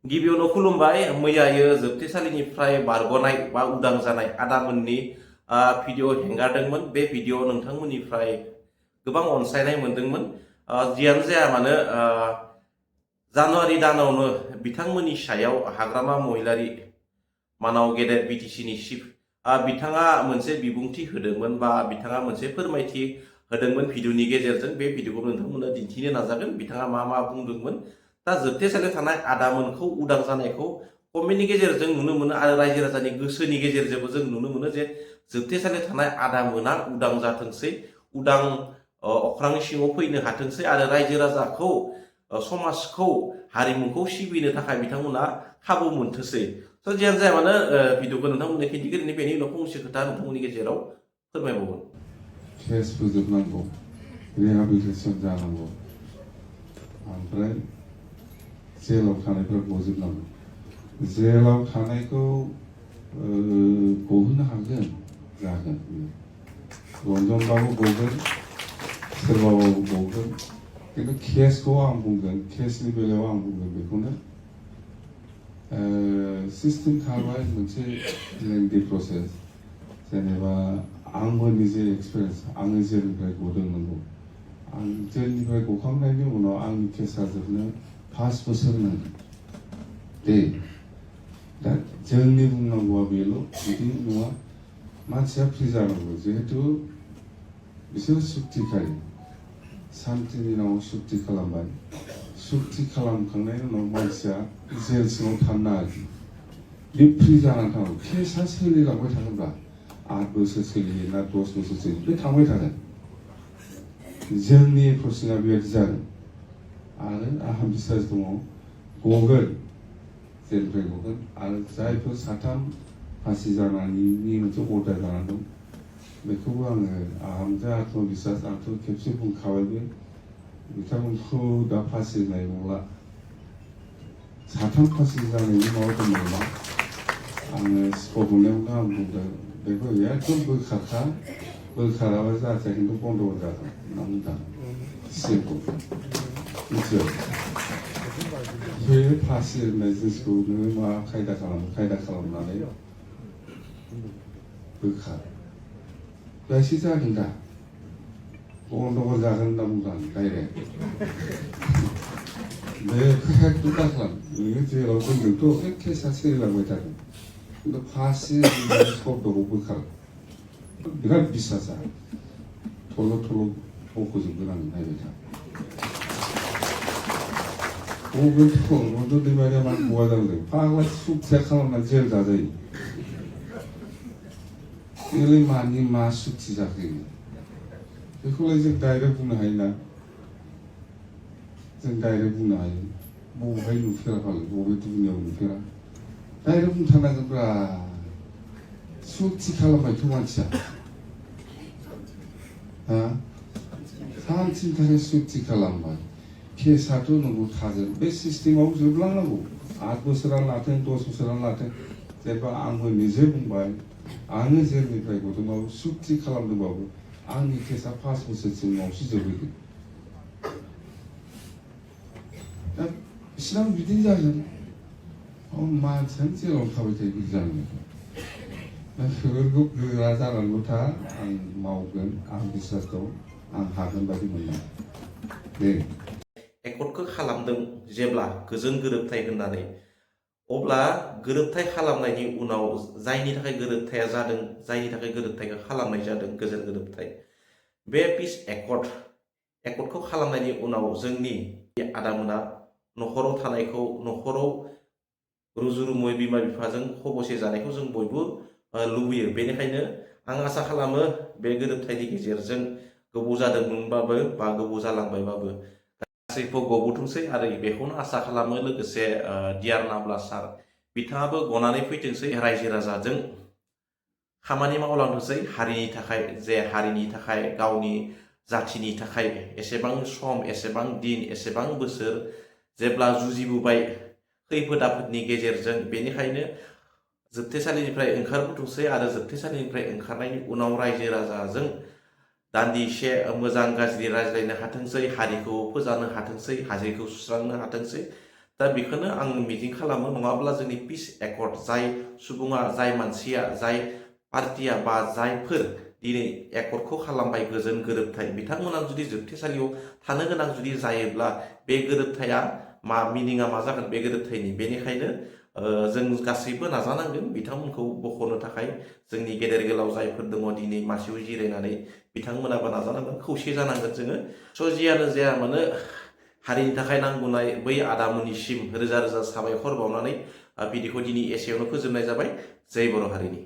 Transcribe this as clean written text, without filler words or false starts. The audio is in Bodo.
गिबियावनो खुलुमबाय मैयायो जोबथेसालिनिफ्राय बारग'नाय बा उदां जानाय आदामोननि भिडिअ हेंगारदोंमोन। बे भिडिअ नोंथांमोननिफ्राय गोबां अनसायनाय मोनदोंमोन। जियानो जाया मानो जानुवारि दानावनो बिथांमोननि सायाव हाग्रामा महिलारि मानाव गेदेर बिटिसिनि चिफ बिथाङा मोनसे बिबुंथि होदोंमोन बा बिथाङा मोनसे फोरमायथि होदोंमोन भिडिअनि गेजेरजों। बे भिडिअखौ नोंथांमोननो दिन्थिनो नाजागोन बिथाङा मा बुंदोंमोन। दा जोबथेसालियाव थानाय आदामोनखौ उदां जानायखौ कमेन्टनि गेजेरजों नुनो मोनो आरो रायजो राजानि गोसोनि गेजेरजोंबो जों नुनो मोनो जे जोबथेसालियाव थानाय आदामोना उदां जाथोंसै, उदां अख्रांनि सिङाव फैनो हाथोंसै आरो रायजो राजाखौ समाजखौ हारिमुखौ सिबिनो थाखाय बिथांमोना खाबु मोनथोंसै। स' जियानो जाया मानो भिडिअखौ नोंथांमोननि खिन्थिगिरिनि बेनि उनाव फंसे खोथा नोंथांमोननि गेजेराव फोरमायबावगोन। केस फोजोबनांगौ, रिहाबिलिटेसन जानांगौ, ओमफ्राय जेलाव थानायफ्रा गजोबनांगौ। जेलाव थानायखौ गहोनो हागोन, जागोन। रन्जनबाबो गगोन, सोरबाबाबो गगोन। खिन्थु केसखौ आं बुंगोन, केसनि बेलायाव आं बुंगोन बेखौनो सिस्टेम थाबाय मोनसे लेंथि प्रसेस। जेनेबा आंबो निजे एक्सपिरियेन्स, आङो जेलनिफ्राय गदों नंगौ। आं जेलनिफ्राय गखांनायनि उनाव आंनि केसा जोबनो 5 बोसोर नांगौ दे। दा जोंनि बुंनांगौआ बेल' बिदि नङा, मानसिया फ्रि जानांगौ। जिहेतु बिसोर सुक्तिखारि, सान्तिनि नामाव सुक्ति खालामबाय। सुक्ति खालामखांनायनि उनाव मानसिया जेल सिङाव थानो नाङा, बे फ्रि जानानै थानांगौ। केसा सोलिलांबाय थागोनब्ला 8 बोसोर सोलियो ना 10 बोसोर सोलियो, बे थांबाय थागोन। जोंनि प्रसिङा बेबायदि जागोन आरो आंहा बिसास दङ गगोन, जेलनिफ्राय गगोन। आरो जायफोर 3 फासि जानायनि मोनसे अर्डार जानानै दं बेखौबो आंहा मोनसे आत्मबिसास, आंथ' खेबसे बुंखाबायबो बिथांमोनखौ दा फासि होनाय नंला। 3 फासि जानायनि माबा दं नंला। आङो स्पट मोननायावनो आं बुंदों बेखौ एकदम बोखाराबा जाहाथे खिन्थु बन्द' जागोन होनना बुंदों। सिम्पोल मिथिबाय। बे फासि होननाय जिनिसखौ नोङो मा खायदा खालामनानै बोखार, बेसे जागोन दा बन्द' जागोन होनना बुंदों आं डाइरेक्ट। बेखौ एकदम दा खालाम, नोङो जेराव दोनदोंथ' बे केसा सोलिलांबाय थागोन, खिन्थु फासि शब्दखौ बोखार। बिराद बिसासा थल' बख'जोबगोन आं, नायबाय था। रन्जन दैमारिया मा गवा जादों, फाग्ला सुखिया खालामना जेल जाजायो। बेलाय मानि मा सुक्ति जाखो, बेखौलाय जों डाइरेक्ट बुंनो हायोना, जों डाइरेक्ट बुंनो हायो। बबेहाय नुफेरा फालाय, बबे दुनियाव नुफेरा, डाइरेक्ट बुंथारनांगोनब्रा। सुक्ति खालामबायथ' मानसिया, सानसेनि थाखाय सुक्ति खालामबाय। केसाथ' नंगौ थागोन, बे सिस्टेमाव जोबलांनांगौ। 8 बोसोरानो लाथों, 10 बोसोरानो लाथों। जेनेबा आंबो निजे बुंबाय, आङो जेलनिफ्राय गदोंबाबो सुक्ति खालामदोंबाबो आंनि केसा 5 बोसोरसिम उनावसो जोबहैगोन। दा बिसिनाव बिदिनो जागोन। मानसियानो जेलाव थाबाय थायो बिदि जागोन। दा बेफोरखौ गोरा जानानैल' था, आं मावगोन, आं बिसास दं, आं हागोन बायदि मोनदों दे। एकर्डखौ खालामदों जेब्ला गोजोन गोरोबथाय होननानै, अब्ला गोरोबथाय खालामनायनि उनाव जायनि थाखाय गोरोबथाया जादों, जायनि थाखाय गोरोबथायखौ खालामनाय जादों गोजोन गोरोबथाय, बे पिस एकर्डखौ खालामनायनि उनाव जोंनि आदामोना न'खराव थानायखौ, न'खराव रुजु-रुमुयै बिमा बिफाजों खबसे जानायखौ जों बयबो लुबैयो। बेनिखायनो आं आसा खालामो बे गोरोबथायनि गेजेरजों गोबाव जादोंमोनबाबो बा गोबाव जालांबायबाबो गासैबो गबोथोंसै आरो बेखौनो आसा खालामो। लोगोसे डियार नाब्ला सार बिथाङाबो गनानै फैथोंसै, रायजो राजाजों खामानि मावलांथोंसै हारिनि थाखाय, जे हारिनि थाखाय, गावनि जाथिनि थाखाय एसेबां सम, एसेबां दिन, एसेबां बोसोर जेब्ला जुजिबोबाय खैफोद आफोदनि गेजेरजों। बेनिखायनो जोबथेसालिनिफ्राय ओंखारबोथोंसै आरो जोबथेसालिनिफ्राय ओंखारनायनि उनाव रायजो राजाजों दान्दिसे मोजां गाज्रि रायज्लायनो हाथोंसै, हारिखौ फोजानो हाथोंसै, हारिखौ सुस्रांनो हाथोंसै। दा बेखौनो आं मिजिं खालामो नङाब्ला जोंनि पिस एकर्ड जाय सुबुङा जाय मानसिया जाय पार्टिया बा जायफोर दिनै एकर्डखौ खालामबाय गोजोन गोरोबथाय बिथांमोना जुदि जोबथेसालियाव थानो गोनां जुदि जायोब्ला बे गोरोबथाया मा मिनिङा मा जागोन बे गोरोबथायनि बेनिखायनो जों गासैबो नाजानांगोन बिथांमोनखौ बख'नो थाखाय जोंनि गेदेर गोलाव जायफोर दङ दिनै मासियाव जिरायनानै बिथांमोनाबो नाजानांगोन खौसे जानांगोन जोङो स' जियानो जाया मानो हारिनि थाखाय नांबोनाय बै आदामोननिसिम रोजा रोजा साबायखर बावनानै बिदिखौ दिनै एसेयावनो फोजोबनाय जाबाय जय बर' हारिनि